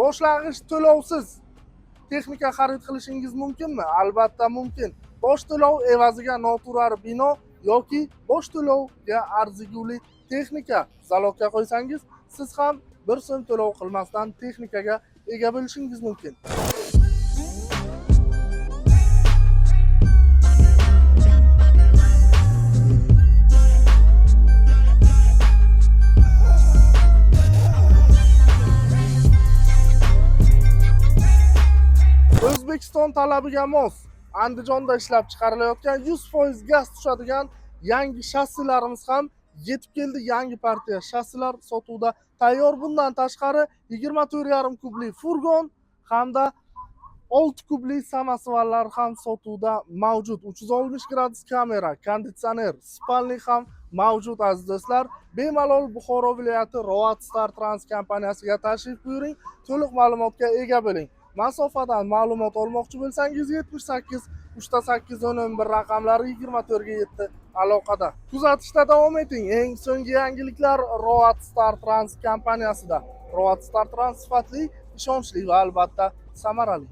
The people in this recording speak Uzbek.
Boshlang'ich to'lovsiz texnika xarid qilishingiz mumkinmi? Albatta mumkin. Bosh to'lov evaziga noturar bino yoki bosh to'lovga arzigulik texnika zalogga qo'ysangiz, siz ham bir so'm to'lov qilmasdan texnikaga ega bo'lishingiz mumkin. O'zbekiston talabiga mos Andijonda ishlab chiqarilayotgan 100% gaz tushadigan yangi shassilarimiz ham yetib keldi. Yangi partiya shassilar sotuvda tayyor. Bundan tashqari 24,5 kubli furgon hamda 6 kubli samosvallar ham sotuvda mavjud. 360 gradus kamera, konditsioner, spalnik ham mavjud, aziz do'stlar. Bemalol Buxoro viloyati Rovat Star Trans kompaniyasiga tashrif buyuring, to'liq ma'lumotga ega bo'ling. Masofadan ma'lumot olmoqchi bo'lsangiz, 78 38 11 raqamlari 24 ga 7 aloqada. Kuzatishda davom eting. Eng so'nggi yangiliklar Rovat Star Trans kompaniyasida. Rovat Star Trans sifatli, ishonchli va albatta samarali.